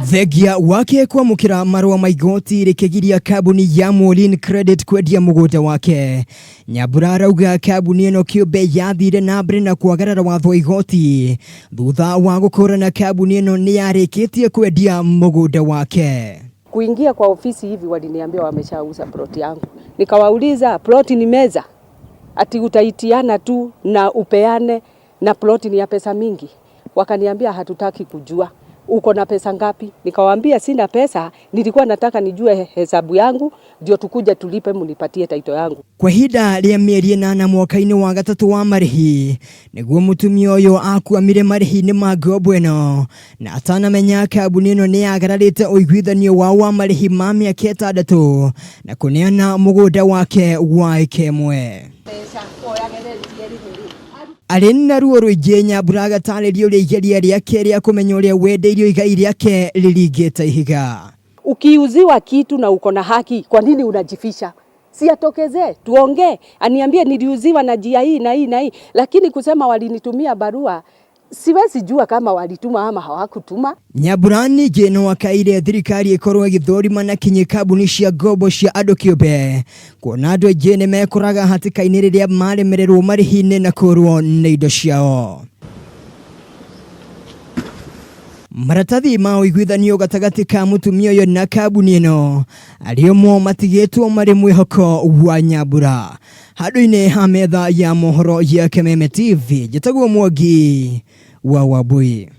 Thengia wake kwamũkĩra marũa ma igoti rĩkĩgiria kambuni ya Molin Credit kwendia mũgũnda wake. Nyambura arauga kambuni ĩno kĩũmbe yathire na mbere na kwagarara watho wa igoti thutha wa gũkũrana kambuni ĩno nĩ yarĩkĩtie kwendia mũgũnda wake. Kuingia kwa ofisi hivi waliniambia wameshauza plot yangu. Nikawauliza plot ni meza? Ati utaitiana tu na upeane na plot ni ya pesa mingi. Wakaniambia hatutaki kujua uko na pesa ngapi? Nikawaambia sina pesa, nilikuwa nataka nijue hesabu yangu ndio tukuja tulipe, munipatie title yangu. Kwa ihinda rĩa mĩeri ĩnana mwaka-inĩ wa gatatũ wa marĩhi nĩguo mũtumia ũyũ akuamire marĩhi-inĩ ma ngombo ĩno na atanamenya kambuni ĩno nĩ yagararĩte ũiguithanio wao wa marĩhi ma mĩaka ĩtandatũ na kũneana mũgũnda wake wa ĩka ĩmwe. Arĩ na ruo rũingĩ Nyambura agatarĩria ũrĩa igeria rĩake rĩa kũmenya ũrĩa wendeirio igai rĩake rĩringĩte ihiga. Ukiuziwa kitu na uko na haki, kwa nini unajifisha? Si atokezee tuongee, aniambie niliuziwa na njia hii na hii na hii, lakini kusema walinitumia barua siwezi jua kama walituma ama hawakutuma. Nyambura ningĩ no akaire thirikari ĩkorwo ĩgĩthũrima na kinyi kambuni cia ngombo cia andũ kĩũmbe kuona andũ aingĩ nĩ mekoraga hatĩka-inĩ rĩrĩa maremererwo marĩhi-inĩ na kũrwo nĩ indo ciao. Maratathi ma ũiguithanio gatagatĩ ka mũtumia ũyũ na kambuni ĩno arĩ mo matigĩtwo marĩ mwĩhoko wa Nyambura. Handũ-inĩ ha metha ya mohoro ya Kameme TV, njĩtagwo Mwangi wa Wambui.